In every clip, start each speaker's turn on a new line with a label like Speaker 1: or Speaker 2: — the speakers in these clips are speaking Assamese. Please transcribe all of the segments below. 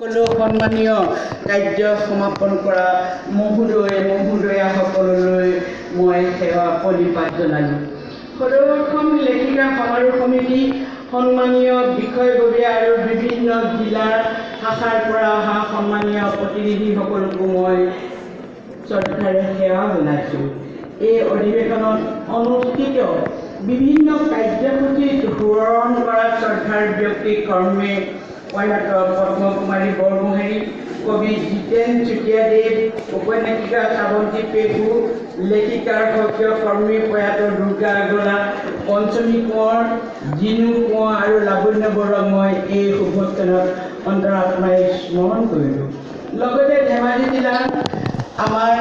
Speaker 1: সকলো সন্মানীয় কাৰ্য সমাপন কৰা মহোদয় মহোদয়াসকললৈ মই সেৱা প্ৰণিপাত জনালোঁ। সদৌ অসম লেখিকা সমাৰোহ সমিতি, সন্মানীয় বিষয়ববীয়া আৰু বিভিন্ন জিলাৰ শাখাৰ পৰা অহা সন্মানীয় প্ৰতিনিধিসকলকো মই শ্ৰদ্ধাৰে সেৱা জনাইছোঁ। এই অধিৱেশনত অনুষ্ঠিত বিভিন্ন কাৰ্যসূচীত সোঁৱৰণ কৰা শ্ৰদ্ধাৰ ব্যক্তি কৰ্মে প্ৰয়াত পদ্মকুমাৰী বৰগোহাঁই, কবি জিতেন চুতীয়াদেৱ, উপন্যাসিকা শ্ৰাৱন্তী পেগু, লেখিকাৰ সক্ৰিয় কৰ্মী প্ৰয়াত দুৰ্গা আগৰৱালা, পঞ্চমী কোঁৱৰ, জিনু কোঁৱৰ আৰু লাৱণ্য বৰুৱাক মই এই শুভক্ষণত অন্তৰাত্মাই স্মৰণ কৰিলোঁ। লগতে ধেমাজি জিলাৰ আমাৰ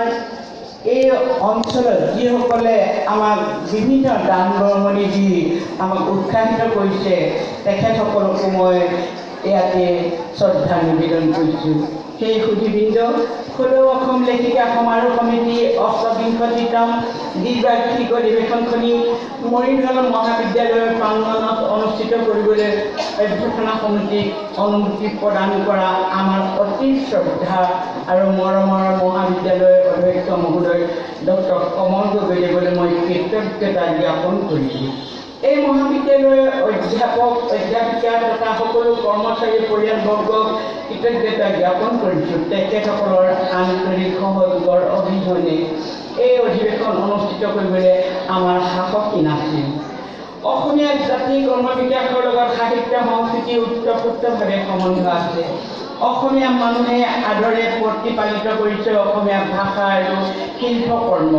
Speaker 1: এই অঞ্চলত যিসকলে আমাক বিভিন্ন দান বৰঙণি দি আমাক উৎসাহিত কৰিছে, তেখেতসকলকো মই ইয়াতে শ্ৰদ্ধা নিবেদন কৰিছোঁ। সেই সুধীবৃন্দ, সদৌ অসম লেখিকা সমাৰোহ সমিতি 28তম দ্বিবাৰ্ষিক অধিৱেশনখনি মৰিধল মহাবিদ্যালয়ৰ প্ৰাংগণত অনুষ্ঠিত কৰিবলৈ অভ্যৰ্থনা সমিতিক অনুমতি প্ৰদান কৰা আমাৰ অতি শ্ৰদ্ধা আৰু মৰমৰ মহাবিদ্যালয়ৰ অধ্যক্ষ মহোদয় ডক্টৰ কমল গগৈদেৱলৈ মই কৃতজ্ঞতা জ্ঞাপন কৰিছোঁ। এই মহাবিদ্যালয়ৰ অধ্যাপক অধ্যাপিকা তথা সকলো কৰ্মচাৰী পৰিয়ালবৰ্গক কৃতজ্ঞতা জ্ঞাপন কৰিছোঁ। তেখেতসকলৰ আন্তৰিক সহযোগৰ অবিহনে এই অধিৱেশন অনুষ্ঠিত কৰিবলৈ আমাৰ সাহসী নাছিল। অসমীয়া জাতিৰ কৰ্মবিকাশৰ লগত সাহিত্য সংস্কৃতি ওতঃপ্ৰোতভাৱে সম্বন্ধ আছে। অসমীয়া মানুহে আদৰে প্ৰতিপালিত কৰিছে অসমীয়া ভাষা আৰু শিল্পকৰ্ম।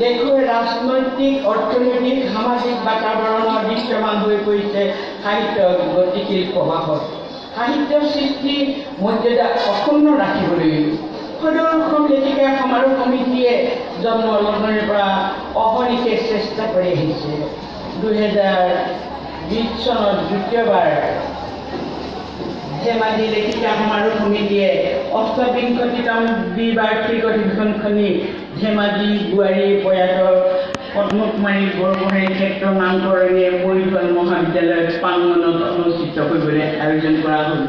Speaker 1: দেশৰ ৰাজনৈতিক, অৰ্থনৈতিক, সামাজিক বাতাবৰণৰ দৃশ্যমান হৈ পৰিছে সাহিত্যৰ গতিশীল প্ৰবাহত। সাহিত্য সৃষ্টিৰ মৰ্যাদা অক্ষুণ্ণ ৰাখিবলৈ সদৌ অসম লেখিকা সমাৰোহ সমিতিয়ে জন্ম লগ্নৰে পৰা অহৰ্নিশে চেষ্টা কৰি আহিছে। 2020 চনত দ্বিতীয়বাৰ ধেমাজি লেখিকা সমাৰোহ সমিতিয়ে 28তম দ্বিবাৰ্ষিক অধিৱেশনখনি ধেমাজি বোৱাৰী প্ৰয়াত পদ্মকুমাৰী বৰগোহাঁই ক্ষেত্ৰ নামকৰণে মৰিধল মহাবিদ্যালয়ৰ প্ৰাংগণত অনুষ্ঠিত কৰিবলৈ আয়োজন কৰা হ'ল।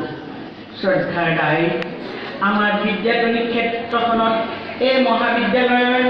Speaker 1: শ্ৰদ্ধাৰ ৰাইজ, আমাৰ বিদ্যায়তনিক ক্ষেত্ৰখনত এই মহাবিদ্যালয়ৰ